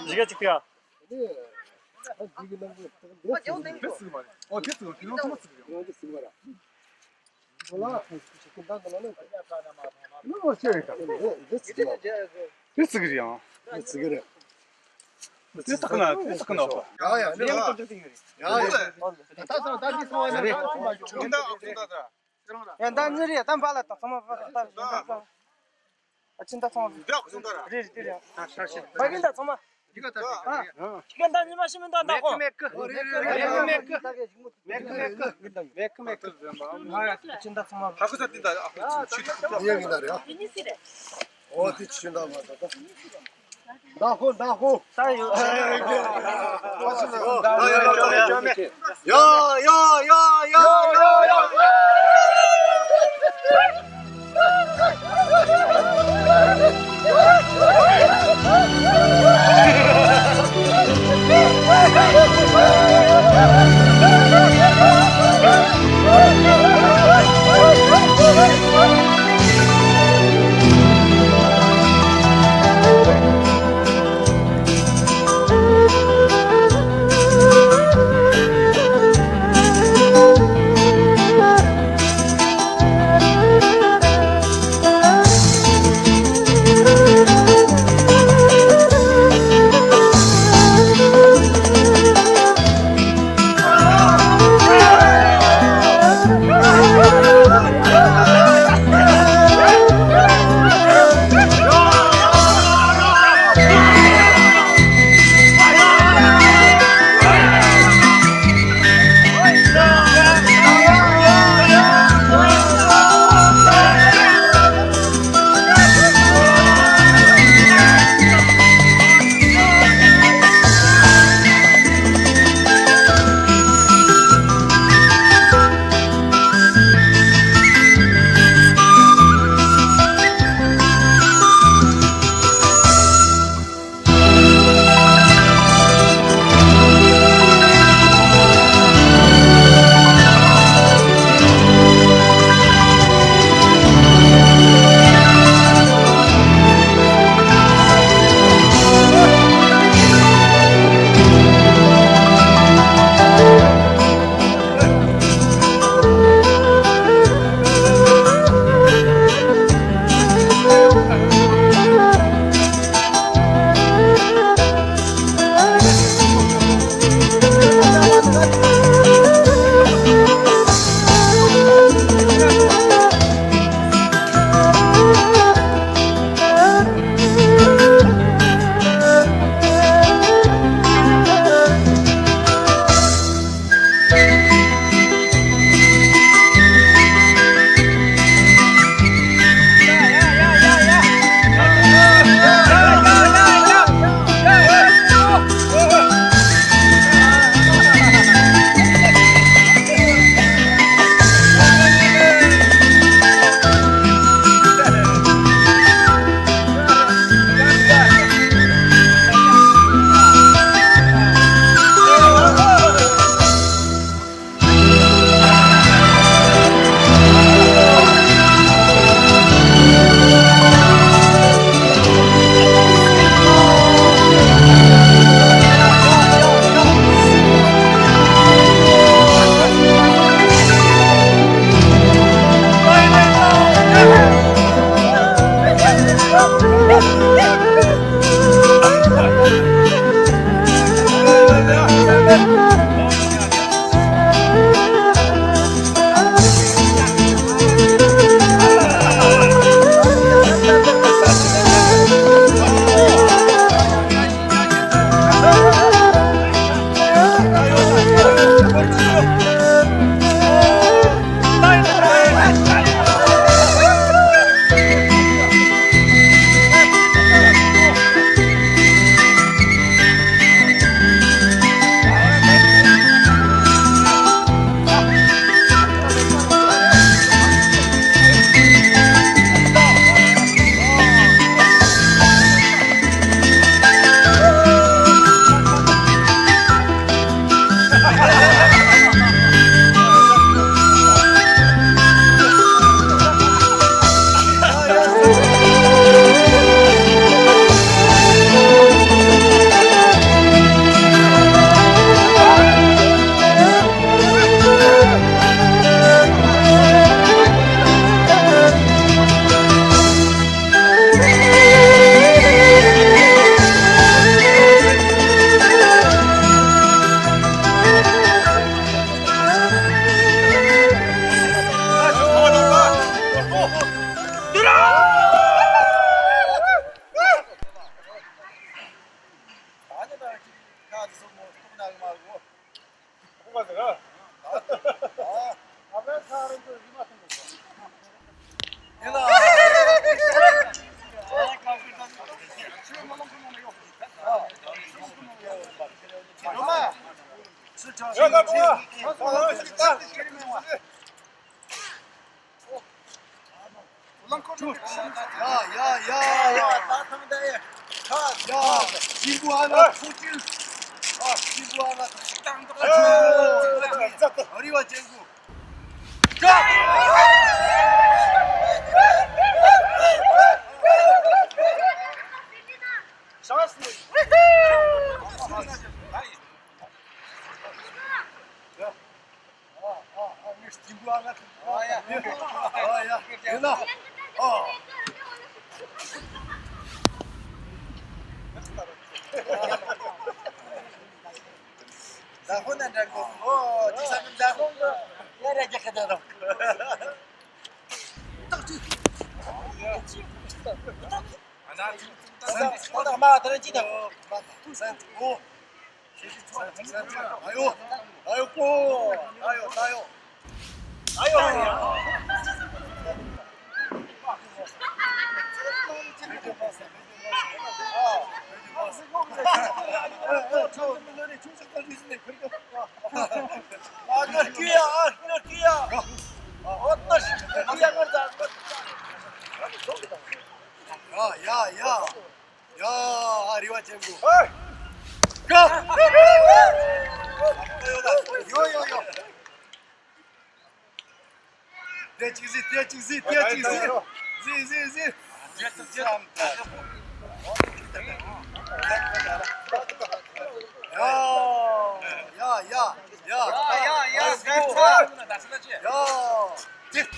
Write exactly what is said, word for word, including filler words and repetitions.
ཡི་གེ་གཅིག་ཕུལ་ཡ། ཨོ་དེ་ཚོ་དེ་ལོ་ཚང་མ་ཚིག་རེད། ཨོ་དེ་ཚོ་དེ་ལོ་ཚང་མ་ཚིག་རེད། ཨོ་དེ་ཚིག་རེད། ཨོ་ཆེ་རེད། དེ་ཚིག་རེད། ཨང་། དེ་ཚིག་རེད། དེ་ཚིག་ན་དེ་ཚིག་ན། ཡ་ཡ་ཡ་ཡ། ད་ད་ད་དེ་ཚང་མ་རེད། ཡ་ད་ནི་རེད། ད་འབའ་ལ་ད་ཚང་མ་འབའ་ལ་ད། ཨ་ཕྱི་ཟླ་ཚང་མ། རེད་རེད་རེད། ཕ་གི་ཟླ་ཚང་མ། ཨ་ཕྱི་ཟླ་ཉི་མ་ཕྱི་མི་ཟླ་ཟླ་གོ། མེད་གི་མེད་གི་མེད་གི། ཕྱི་ཟླ་ཚང་མ། ཨ་ཕྱི་ཟླ་ཉི་མ་ཟླ་གོ། ཨོ་དེ་ཕྱི་ཟླ་མ་ཟླ་ཟླ། ཟླ་ཧོ་ཟླ་ཧོ། ད་ཡོད། ཡ་ཡ་ཡ་ཡ་ཡ་ཡ། ཡ་ཡ་ཡ་ཡ། ཡ། སྐྱིད་པོ་ཨ་ན་ཐུགས་རྗེ། ཨ། སྐྱིད་པོ་ཨ་ན་ཐུགས་རྗེ། ཨ་རི་བ་ཅན་གོ། ཡ་ཡ་ཡ། ཡ། ཨ་རི་བ་ཅན་གོ། ཡ། ཡོ་ཡོ་ཡོ། དེ་གཅིག་གཟིགས། དེ་གཅིག་གཟིགས། དེ་གཅིག་གཟིགས། གཟིགས་གཟིགས་གཟིགས། ཡ་ཡ་ཡ་ཡ། ཡ་ཡ་ཡ། ཡ། དེ།